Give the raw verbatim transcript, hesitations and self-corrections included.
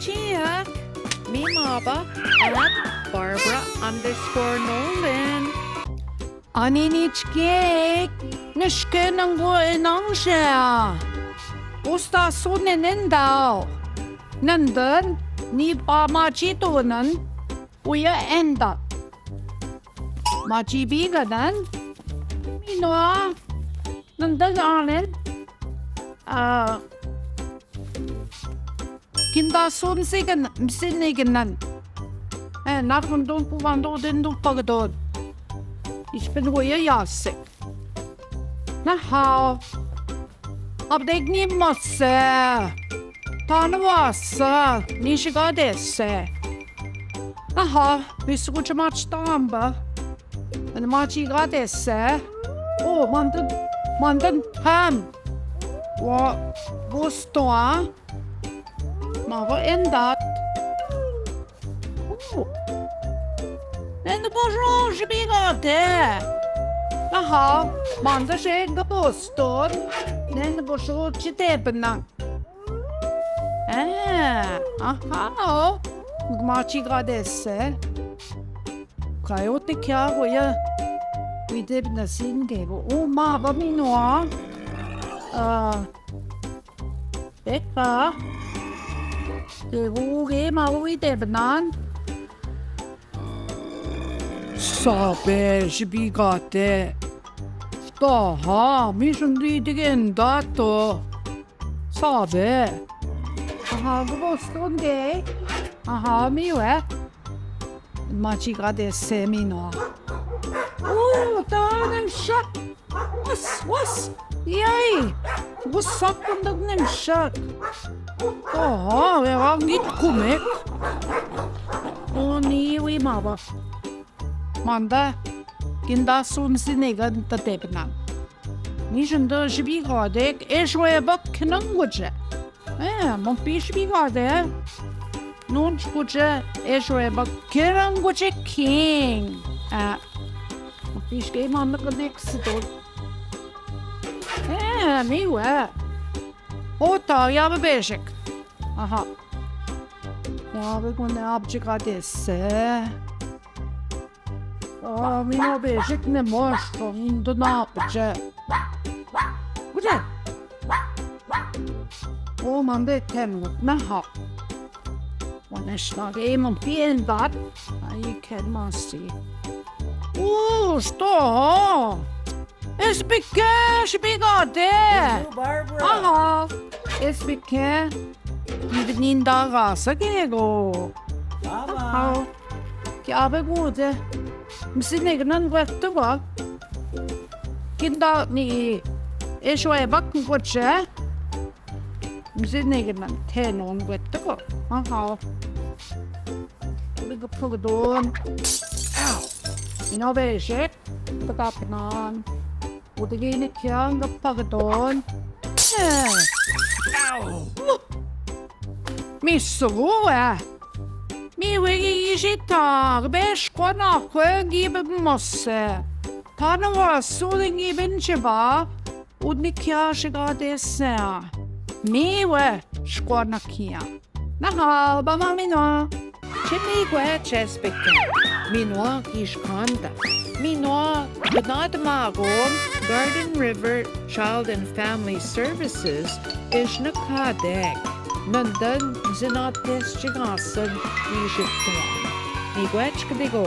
Check. Mi mapa at Barbara underscore Nolan. Anini chikek, nüsken nungo enanzea. Usta sun nendao. Nündün, ni pa machi tunan. Uya enda. Machi biganan. Minoa. Nündün alen. Aa. Kinda sun sigin, sin niginan. E, narhun dun, puvan dun, din dun, pagdun. Ispin uya yasik. Naha. Abdek ni mase. Tani wasa, ni shiga dese. Naha, mi sukuche machi tamba. Ani machi ga dese. O, mandün, mandün tam. Wa, gusto, a? Mava endat. Uu. Nen božo žibigate. Aha, manda žen ga Boston. Nen božo čitebna. E, aha, o. Mači ga dese. Kajo te kjavo ja. Čitebna sin gego. O, mava minoa. A, Peka. Te vuge ma ui te bnan. Sabe, žibigate. Taha, mi šundi digen dato. Sabe. Aha, gu boston de. Aha, mi ue. Mači ga dese minoa. U, ta nemšak. Vas, vas. Jaj. Gu sakon da nemšak. Oho, ve van git kumek. O, ni ui mava. Manda. Kinda sun sinegan ta tepnan. Nišan da žibigade, ešuebak kenanguče. E, mumpiš žibigade. Nunčkuče, ešuebak kenanguče king. E, mumpiš ge manda koneksidor. E, mi ue. Ota, ja be bežek. Aha. Ja be kone abčekadese. A, mi no bežek ne moško, mi do napče. Uje. O, mande ten, naha. One šna ge imam piendat. Aj, ken masi. U, što? Espike, šibigate. Bonjour, Barbara. Aha. Espike. Evening da gasa gego. Baba. Aha. Kjave gude. Msi negnan guettu ga. Kinda ni ešuebak guče. Msi negnan tenon guettu ga. Aha. Liga pagdon. Au. Ino bežek. Pagapnan. Udigi ni kianga pagdon. Au. Mi sua. Mi wegi jita, be škona kue gibe mose. Tana wa suli gibe njiba, udni kia šiga desea. Mi we škona kia. Naha, baba minoa. Čim mi kue česbike. Minoa ki škanda. Minoa, gnad magon, Garden River Child and Family Services, išna kadek. Nandon zinates čigasa išitno. Mi kue čkdigo.